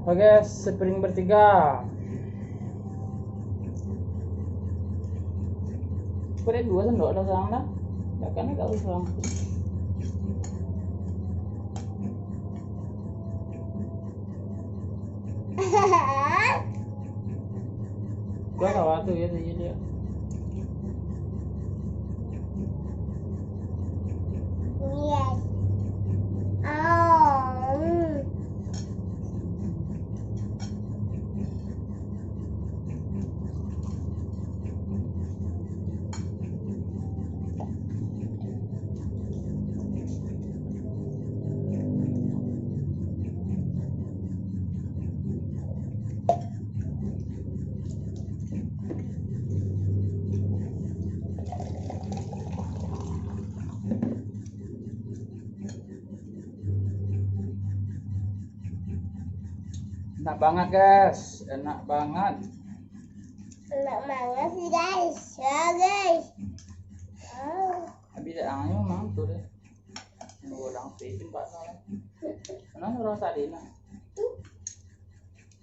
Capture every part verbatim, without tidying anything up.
Oke, spring bertiga. Kok duo sendok dah surang dah. Takkan dah surang. Gua kawa tu ya, tadi dia. Yes. Oh. Enak banget, guys. Enak banget. Enak banget sih, guys. Ya, guys. Oh. Habis dah, ah, memang tu deh. Orang pipin, Pak, salah. Kenapa orang sadin, nah? Tu.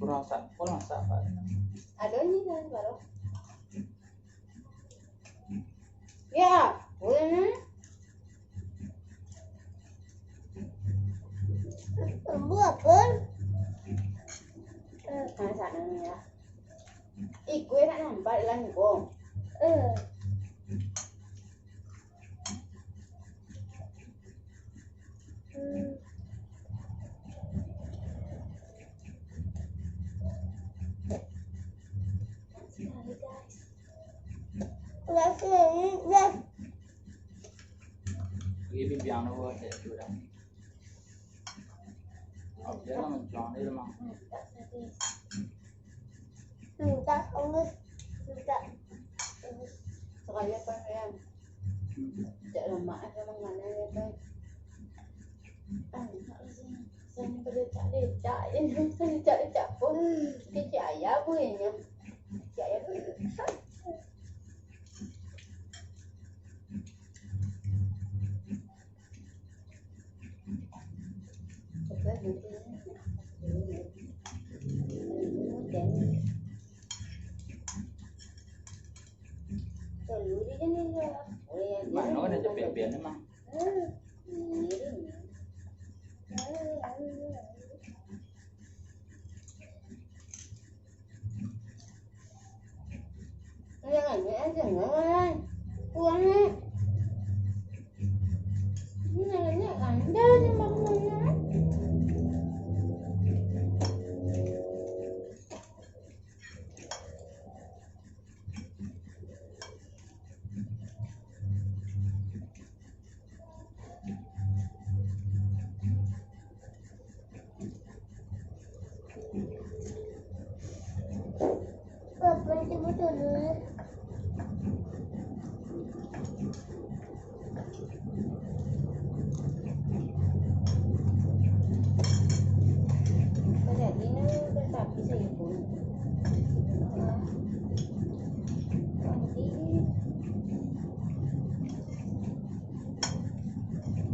Kurang sa-, kurang sabar. Ada ni kan, baru. Ya, boleh ni. Tunggu apa? Eh, masak ni ya. Ih, kue nak nampak dalam ni, Bong. Eh. Hmm. Ini biang dulu, saya sudah. Oke lah, mencuang dia mah. Minta, minta. Sekali apa, sayang? Cak lemak aja, Mang, mana ya, Bang? Ah, enak lah, sayang. Sayang, pada cak lecak, ya, pada cak lecak pun. Kecik ayah pun, ya. Kecik ayah pun. Mano ado capek-capek emang.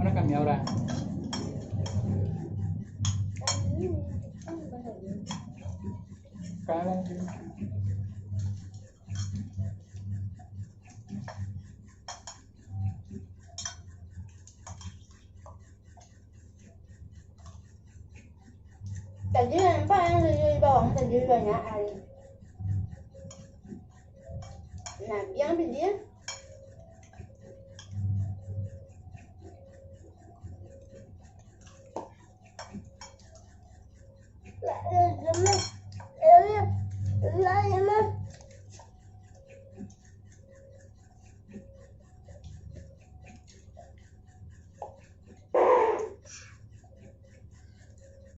Mana kami orang? Sekarang. Tadi nampak yang di bawah tadi banyak hari. Nah, yang dia